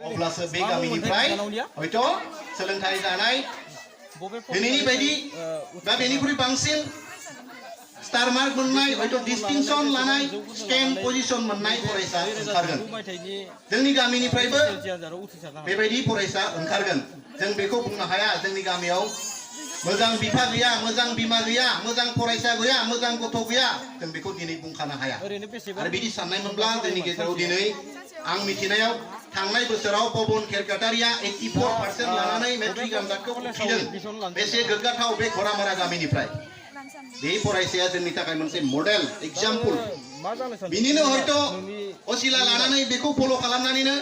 अब्लासो बे गामिनिफ्राय हयथ' सोलोंथाइ लानाय दिनैनि बायदि बा बेनिख्रुइ बांसिन स्टार मार्क मोननाय हयथ' डिस्टिंक्शन लानाय स्टेम पजिशन मोननाय फरायसा ओंखारगोन जोंनि गामिनिफ्रायबो बेबायदि फरायसा ओंखारगोन जों बेखौ बुंनो हाया जोंनि गामियाव मोजां बिफा गैया मोजां बिमा गैया मोजां फरायसा गैया मोजां गथ' गैया जों बेखौ दिनै बुंखानो हाया आरो बिदि साननायमोनब्ला जोंनि गेजेराव दिनै आं मिथिनायाव थांनाय बोसोराव पवन खेरखातारिया 84% लानानै मेट्रिक आनजादखौ उथ्रिदों बेसे गोग्गाथाव बे घरामारा गामिनिफ्राय बे फरायसाया जोंनि थाखाय मोनसे मडेल एग्जाम्पल बिनिनो हयथ' असिला लानानै बेखौ फल' खालामनानैनो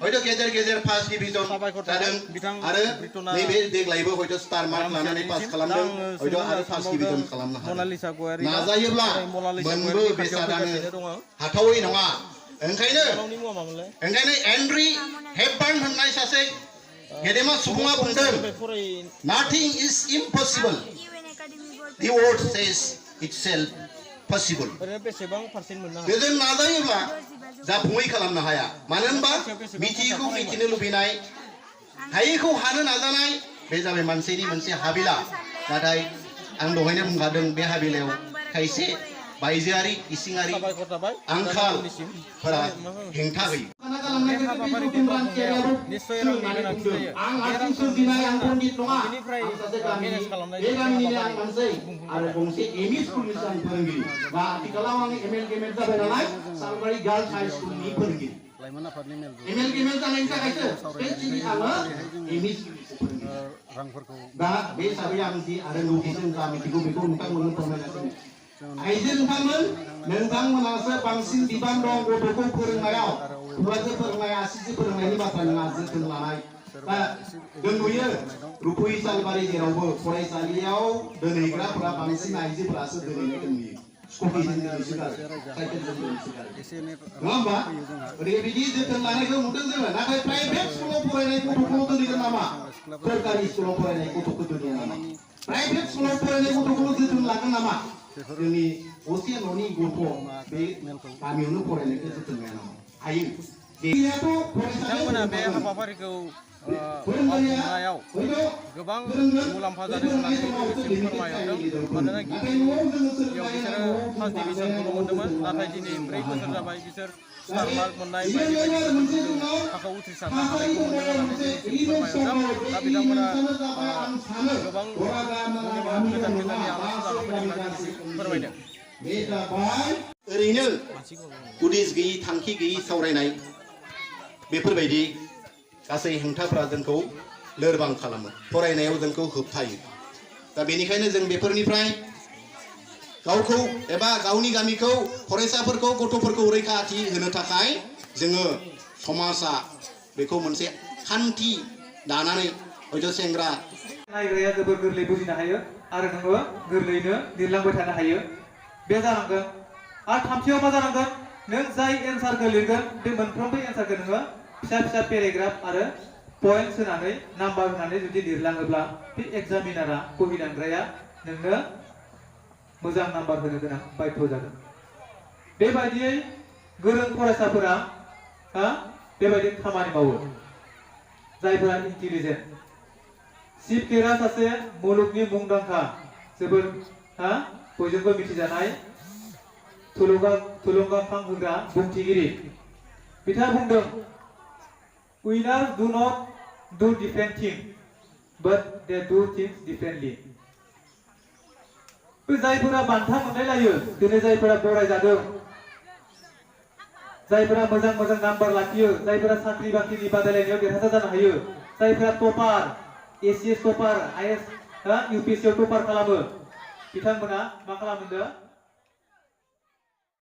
हयथ' गेजेर गेजेर फार्स्ट डिभिजन जादों आरो नैबे देग्लायबो हयथ' स्टार मार्क लानानै पास खालामदों हयथ' आरो फार्स्ट डिभिजन खालामनो हागोन नाजायोब्ला मोनबो बेसादानो हाथावै नङा ओंखायनो एन्ड्री हेपबार्न होननाय सासे गेदेमा सुबुङा बुंदों nothing is impossible the word says itself possible जों नाजायोब्ला जाफुङै खालामनो हाया मानो होनबा मिथियैखौ मिथिनो लुबैनाय हायैखौ हानो नाजानाय बे जाबाय मानसिनि मोनसे हाबिला नाथाय आं दहायनो बुंखादों बे हाबिलायाव खायसे बायजोआरि इसिङारि आंखालफोरा हेंथा होयो आरो गंसे एमइ स्कुलनि फोरोंगिरि दा आथिखालाव आं एमएल जाबाय नालाय सालबारि गार्लस हाइ स्कुलनि फोरोंगिरि एमएल जानायनि थाखायसो स्पेसिफिक आङो एमइ स्कुलनि रांफोरखौ दा बे हिसाबै आं जि आरो नोंथांमोन जा मिथिगौ बेखौ नोंथांमोननो फोरमायगासिनो आइजो नोंथांमोनासो बांसिन बिबान दं गथ'खौ फोरोंनायाव हौवाजो फोरोंनाय आसिजो फोरोंनायनि बाथ्रा नङा जोथोन लानाय दा जों नुयो रुपुइ सालबारि जेरावबो फरायसालियाव दोनहैग्राफोरा बांसिन आइजोफोरासो दोनहैनायखौ नुयो स्कुटिजों दोनहैसोगारो साइकेलजों दोनहैसोगारो नङा होमबा ओरैबायदि जोथोन लानायखौ नुदों जोङो नाथाय प्राइभेट स्कुलाव फरायनाय गथ'खौ दोनहैगोन नामा सोरखारि स्कुलाव फरायनाय गथ'खौ दोनहैगोन नामा प्राइभेट स्कुलाव फरायनाय गथ'खौ जोथोन लागोन नामा जोंनि असे न'नि गथ' बे गामियावनो फरायनायखौ जोथोन लाया नामा हायो बिथांमोना बे हाबाफारिखौ मावफुंनायाव गोबां मुलाम्फा जादों होननानै फोरमायहरदों मानोना गिबियाव बिसोरो फार्स्ट डिभिजनखौल' मोन्दोंमोन नाथाय दिनै 4 बोसोर जाबाय बिसोर स्टार मार्क मोननाय बायदि बायदि थाखोआव उथ्रिसारनो हानायखौ मोन्दों होननानै फोरमायहरदों दा बिथांमोना गोबां गोजान गोजाननि आलासि जाना फैदों फोरमायदों ओरैनो उदिस गैयि थांखि गैयि सावरायनाय बेफोरबायदि गासै हेंथाफोरा जोंखौ लोरबां खालामो फरायनायाव जोंखौ होबथायो दा बेनिखायनो जों बेफोरनिफ्राय गावखौ एबा गावनि गामिखौ फरायसाफोरखौ गथ'फोरखौ रैखाथि होनो थाखाय जोङो समाजा बेखौ मोनसे खान्थि दानानै हयथ' सेंग्रा नायग्राया जोबोर गोरलै बुजिनो हायो आरो नोङो गोरलैयैनो लिरलांबाय थानो हायो बे जानांगोन आरो थामथियाव मा जानांगोन नों जाय एन्सारखौ लिरगोन बे मोनफ्रोमबो एन्सारखौ नोङो फिसा फिसा पेराग्राफ आरो पइन्ट्स होनानै नाम्बार होनानै जुदि लिरलाङोब्ला बे एग्जामिनारा बहि दानग्राया नोंनो मोजां नाम्बार होनो गोनां बाध्य जागोन बेबायदियै गोरों फरायसाफोरा बेबायदि खामानि मावो जायफोरा इन्टेलिजेन्ट शिव खेरा सासे मुलुगनि मुंदांखा जोबोर बयजोंबो मिथिजानाय थुलुंगाखां होग्रा बुंथिगिरि बिथाङा बुंदों winners do not do different things but they do things differently बे जायफोरा बान्था मोननाय लायो दिनै जायफोरा बरायजादों जायफोरा मोजां मोजां नाम्बार लाखियो जायफोरा साख्रि बाख्रिनि बादायलायनायाव देरहासार जानो हायो जायफोरा topper ACS topper IAS UPSC topper खालामो बिथांमोना मा खालामदों